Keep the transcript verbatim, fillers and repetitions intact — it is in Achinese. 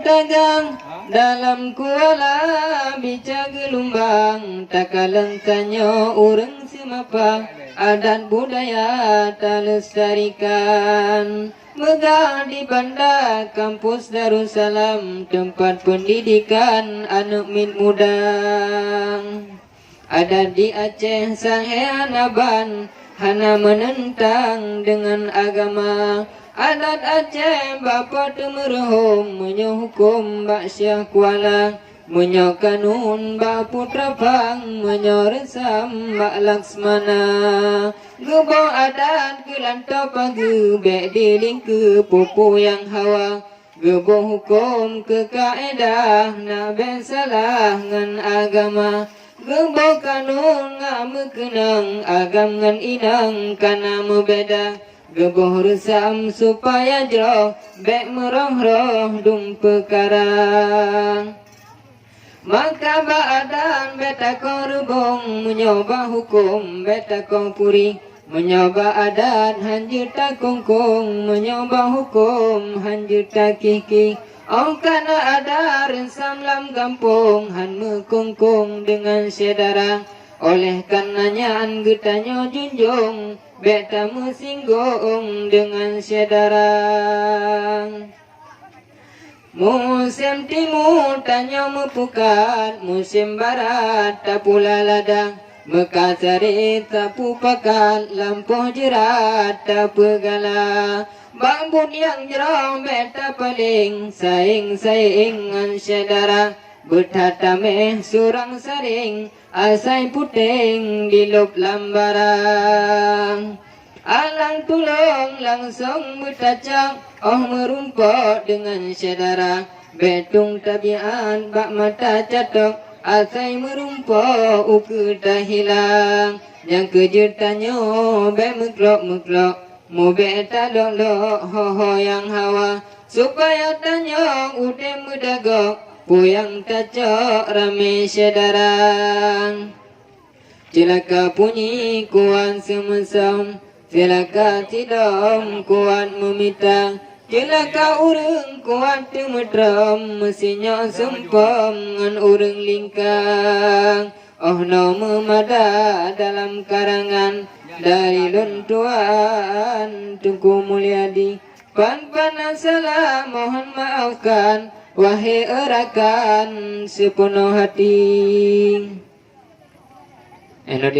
Dagang dalam kuala bica geulumbang, takalon tanyoe ureuëng seumapa, adat budaya talestarikan. Meugah di Banda kampus Darussalam, teumpat peundidikan aneuëk miet muda. Adat di Aceh sahé hana ban, hana meunentang deungon agama. Adat Aceh bak po teumeureuhom, meunyoe huköm bak Syiah Kuala, meunyoe kanun bak Putra Phang, meunyoe reusam bak Laksmana. Geuboh adat keu lantoe pageue, bék dilingkeue peue-peue nyang hawa. Geuboh huköm keu kaedah, nak bék salah ngon agama. Geuboh kanun ngat meukeunong, agam ngon inong kana meubeda. Geuboh reusam supaya jroh, bék meuroh-roh dum peukara. Maka bak adat bék takoh reubong, meunyoe bak huköm bék takoh puri. Meunyoe bak adat han jeuet takungkung, meunyoe bak huköm han jeuet takih-kih. Óh kana adat reusam lam gampông, han meukungkung deungon syedara. Oleh kana nyan geutanyoe junjung, bék tameusinggong deungon syedara. Musém timu tanyoe meupukat, musém barat tapula lada. Meukasari tapupakat, lampôh jeurat tapeugala. Bak buet nyang jroh bék tapaleng, saéng-saéng ngon syedara. Beuthat taméh surang saréng, asai puténg dilôb lam barang. Alang tulông langsong beutacok, óh meurumpok deungon syedara. Bék tueng tabiát bak mata catok, asai meurumpok ukeue tahilang. Nyang keujeuet tanyoe bék meuklok-meuklok, mubék talok-lok ho-ho nyang hawa, supaya tanyoe udeb meudagok, peue nyang tacok ramé syedara. Ceulaka punyi kuat seumeusom, ceulaka sidom kuat meumita, ceulaka ureuëng kuat teumeutrom, meusinyok seumpom ngon ureuëng lingka. Óh noe meumada dalam karangan dari lôn tuan Teungku Mulyadi. Pan-pan salah mohon maafkan, wahé rakan seupunoh hati.